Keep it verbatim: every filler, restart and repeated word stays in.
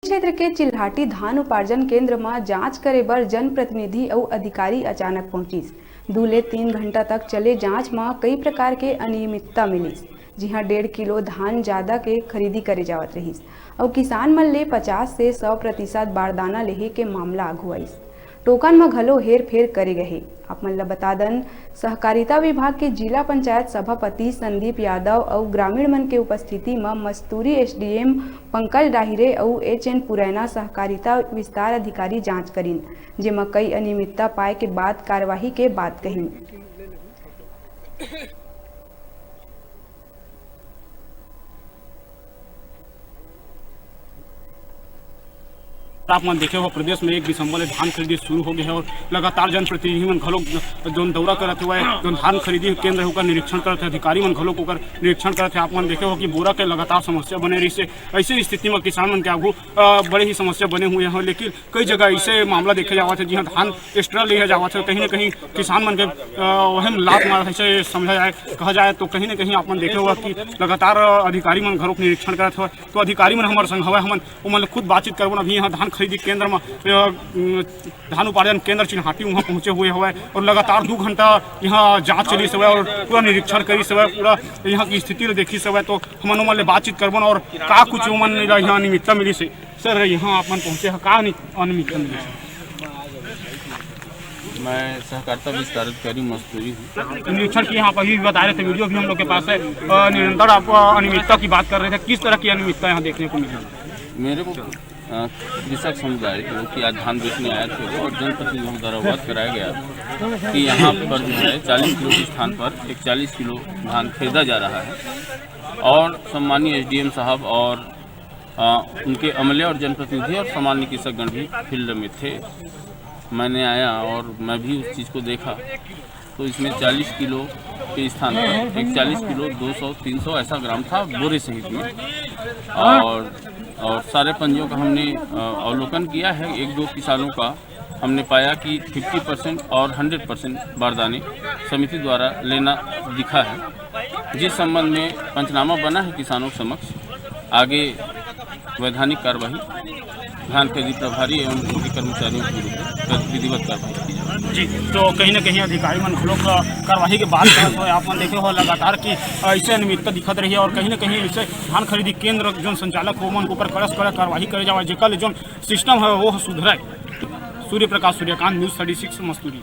क्षेत्र के चिल्हाटी धान उपार्जन केंद्र म जांच करे बर जनप्रतिनिधि अउ अधिकारी अचानक पहुंचिस। दू ले तीन घंटा तक चले जांच म कई प्रकार के अनियमितता मिलिस, जिहां डेढ़ किलो धान जादा के खरीदी करे जावत रहिस अउ किसान मन ले पचास से सौ प्रतिशत बारदाना लेहे के मामला आघू आइस। टोकन म घलो हेरफेर करे गए हे। आप मन ल बता दन, सहकारिता विभाग के जिला पंचायत सभापति संदीप यादव अउ ग्रामीण मन के उपस्थिति म मस्तूरी एसडीएम पंकज डाहिरे अउ एच एन पुरैना सहकारिता विस्तार अधिकारी जांच करिन, जेमा कई अनियमितता पाए के बाद कार्यवाही के बात कहिन। आप मन देखे हो, प्रदेश में एक दिसंबर ले धान खरीदी शुरू हो गए है और लगातार जनप्रतिनिधि मन घलो जोन दौरा करत हुए, जोन धान खरीदी केंद्र है, ओकर निरीक्षण करत है, अधिकारी मन घलो ओकर निरीक्षण करत है। आप मन देखे हो कि बोरा के लगातार समस्या बने रही से, ऐसे स्थिति में किसान मन के आगू अ, बड़े ही समस्या बने हुए हैं। लेकिन कई जगह ऐसे मामला देखे जावत है, जिहां धान एक्स्ट्रा ले जावत है, कहीं ना कहीं किसान मन के अ, वही लात मार ऐसे समझा जाए, कहा जाए तो कहीं ना कहीं आप मन देखे हुआ कि लगातार अधिकारी मन घरों निरीक्षण करत हवय। तो अधिकारी मन हमर संग हवय, हमन ओमन ले खुद बातचीत करबो। अभी यहाँ धान खरीदी केंद्र में अ, धान उपार्जन केंद्र चिन्हाटी वहाँ पहुँचे हुए हवय और लगातार दो घंटा यहाँ जांच चलिस हवय और पूरा निरीक्षण करिस हवय, पूरा यहाँ की स्थिति ल देखिस हवय। तो हमन ओमन ले बातचीत करबो और का कुछ ओमन ला यहाँ अनियमितता मिलिस हे। सर, यहाँ आप मन पहुँचे हैं, का अनि-, अनियमितता मिलिस हे? मैं सहकारिता विस्तार अधिकारी मस्तूरी हूँ। निरीक्षण किए, आप अभी भी बता रहे थे, वीडियो भी हम लोग के पास है। अ, निरंतर आप अ, अनियमितता की बात कर रहे थे, किस तरह की अनियमितता यहाँ देखने को मिली? मेरे को अ, कृषक समुदाय जो कि आज धान बेचने आए थे और जनप्रतिनिधियों द्वारा अवगत कराया गया कि यहाँ पर जो है चालीस किलो के स्थान पर एक चालीस किलो धान खरीदा जा रहा है और सम्माननीय एसडीएम साहब और अ, उनके एमएलए और जनप्रतिनिधि और सामान्य कृषकगण भी फील्ड में थे। मैंने आया और मैं भी उस चीज़ को देखा, तो इसमें चालीस किलो के स्थान पर एक चालीस किलो, दो सौ, तीन सौ ऐसा ग्राम था बोरे सहित में। और और सारे पंजियों का हमने अ, अवलोकन किया है। एक दो किसानों का हमने पाया कि फिफ्टी परसेंट और हंड्रेड परसेंट बारदाने समिति द्वारा लेना दिखा है, जिस संबंध में पंचनामा बना है किसानों के समक्ष। आगे वैधानिक कार्यवाही धान खरीदी प्रभारी एवं उनके कर्मचारियों के विरुद्ध कर-, विधिवत कार्रवाई की जाएगी। जी, तो कहीं ना कहीं अधिकारी मन घलो का कार्रवाई के बात करत हुए आप मन देखे हो लगातार कि ऐसे अनियमितता दिखत रही है और कहीं ना कहीं ऐसे धान खरीदी केंद्र जोन संचालक हो, ओमन के ऊपर कड़क से कड़क कार्रवाई करे जावे, जेकर ले जोन सिस्टम है वो सुधरे। Surya Prakash, Suryakant, news thirty six, Masturi.